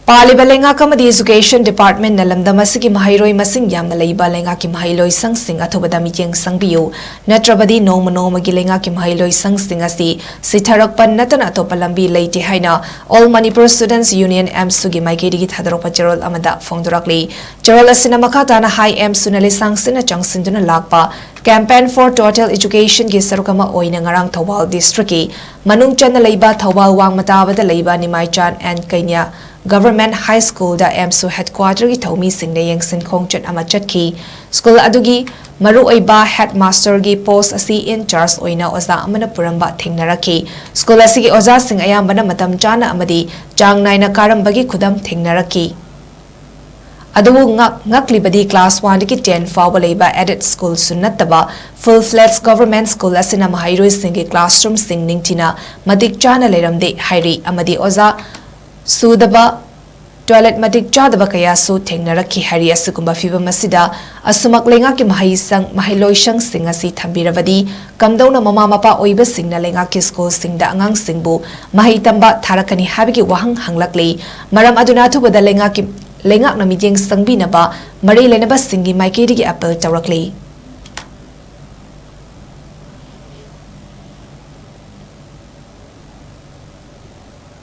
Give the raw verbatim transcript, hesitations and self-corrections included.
ꯄꯥꯜꯂꯤꯕ ꯂꯩꯉꯥꯛ ꯑꯃꯗꯤ Education Department ꯅ ꯂꯝꯗꯝ ꯑꯁꯤꯒꯤ ꯃꯍꯩꯔꯣꯏ ꯃꯁꯤꯡ ꯌꯥꯝꯅ ꯂꯩꯕ ꯂꯩꯉꯥꯛꯀꯤ ꯃꯍꯩꯂꯣꯏꯁꯪꯁꯤꯡ ꯑꯊꯨꯕꯗ ꯃꯤꯠꯌꯦꯡ ꯆꯪꯕꯤꯌꯨ, ꯅꯠꯇ꯭ꯔꯕꯗꯤ ꯅꯣꯡꯃ ꯅꯣꯡꯃꯒꯤ ꯂꯩꯉꯥꯛꯀꯤ ꯃꯍꯩꯂꯣꯏꯁꯪꯁꯤꯡ ꯑꯁꯤ ꯁꯤꯊꯔꯛꯄ ꯅꯠꯇꯅ ꯑꯇꯣꯞꯄ ꯂꯝꯕꯤ ꯂꯩꯇꯦ ꯍꯥꯏꯅ All Manipur Students Union, AMSU ꯒꯤ ꯃꯥꯏꯀꯩꯗꯒꯤ ꯊꯥꯗꯣꯔꯛꯄ ꯆꯦꯔꯣꯜ ꯑꯃꯗ ꯐꯣꯡꯗꯣꯔꯛꯂꯤ꯫ ꯆꯦꯔꯣꯜ ꯑꯁꯤꯅ ꯃꯈꯥ ꯇꯥꯅ ꯍꯥꯏ, AMSU ꯅ ꯂꯤꯁꯥꯡ ꯁꯤꯠꯅ ꯆꯪꯁꯤꯟꯗꯨꯅ ꯂꯥꯛꯄ Campaign for Total Education ꯒꯤ ꯁꯔꯨꯛ ꯑꯃ ꯑꯣꯏꯅ ꯉꯔꯥꯡ ꯊꯧꯕꯥꯜ district ꯀꯤ ꯃꯅꯨꯡ ꯆꯟꯅ ꯂꯩꯕ ꯊꯧꯕꯥꯜ ꯋꯥꯡꯃ ꯇꯥꯕꯗ ꯂꯩꯕ ꯅꯤꯃꯥꯏꯆꯥꯟ and ꯀꯩꯅ꯭ꯌꯥ Government High School the AMSU headquarter ꯒꯤ ꯊꯧꯃꯤꯁꯤꯡꯅ ꯌꯦꯡꯁꯤꯟ ꯈꯣꯡꯆꯠ ꯑꯃ ꯆꯠꯈꯤ꯫ School ꯑꯗꯨꯒꯤ ꯃꯔꯨꯑꯣꯏꯕ headmaster ꯒꯤ post ꯑꯁꯤ in charge ꯑꯣꯏꯅ ꯑꯣꯖꯥ ꯑꯃꯅ ꯄꯨꯔꯝꯕ ꯊꯦꯡꯅꯔꯛꯈꯤ꯫ School ꯑꯁꯤꯒꯤ ꯑꯣꯖꯥꯁꯤꯡ ꯑꯌꯥꯝꯕꯅ ꯃꯇꯝ ꯆꯥꯅ ꯑꯃꯗꯤ ꯆꯥꯡ ꯅꯥꯏꯅ ꯀꯥꯔꯝꯕꯒꯤ ꯈꯨꯗꯝ ꯊꯦꯡꯅꯔꯛꯈꯤ꯫ ꯑꯗꯨꯕꯨ ꯉꯛ-, ꯉꯛꯂꯤꯕꯗꯤ class one ꯗꯒꯤ ten ꯐꯥꯎꯕ ꯂꯩꯕ aided school ꯁꯨ ꯅꯠꯇꯕ full fledged government school ꯑꯁꯤꯅ ꯃꯍꯩꯔꯣꯏꯁꯤꯡꯒꯤ classroom ꯁꯤꯡ ꯅꯤꯡꯊꯤꯅ ꯃꯇꯤꯛ ꯆꯥꯅ ꯂꯩꯔꯝꯗꯦ ꯍꯥꯏꯔꯤ, ꯑꯃꯗꯤ ꯑꯣꯖꯥ ꯁꯨꯗꯕ, toilet ꯃꯇꯤꯛ ꯆꯥꯗꯕ ꯀꯌꯥꯁꯨ ꯊꯦꯡꯅꯔꯛꯈꯤ ꯍꯥꯏꯔꯤ꯫ ꯑꯁꯤꯒꯨꯝꯕ ꯐꯤꯚꯝ ꯑꯁꯤꯗ ꯑꯁꯨꯃꯛ ꯂꯩꯉꯥꯛꯀꯤ ꯃꯍꯩꯁꯪ, ꯃꯍꯩꯂꯣꯏꯁꯪꯁꯤꯡ ꯑꯁꯤ ꯊꯝꯕꯤꯔꯕꯗꯤ ꯀꯝꯗꯧꯅ ꯃꯃꯥ ꯃꯄꯥ ꯑꯣꯏꯕꯁꯤꯡꯅ ꯂꯩꯉꯥꯛꯀꯤ school ꯁꯤꯡꯗ ꯑꯉꯥꯡꯁꯤꯡꯕꯨ ꯃꯍꯩ ꯇꯝꯕ ꯊꯥꯔꯛꯀꯅꯤ ꯍꯥꯏꯕꯒꯤ ꯋꯥꯍꯪ ꯍꯪꯂꯛꯂꯤ꯫ ꯃꯔꯝ ꯑꯗꯨꯅ ꯑꯊꯨꯕꯗ ꯂꯩꯉꯥꯛꯀꯤ, ꯂꯩꯉꯥꯛꯅ ꯃꯤꯠꯌꯦꯡ ꯆꯪꯕꯤꯅꯕ ꯃꯔꯤ ꯂꯩꯅꯕꯁꯤꯡꯒꯤ ꯃꯥꯏꯀꯩꯗꯒꯤ appeal ꯇꯧꯔꯛꯂꯤ꯫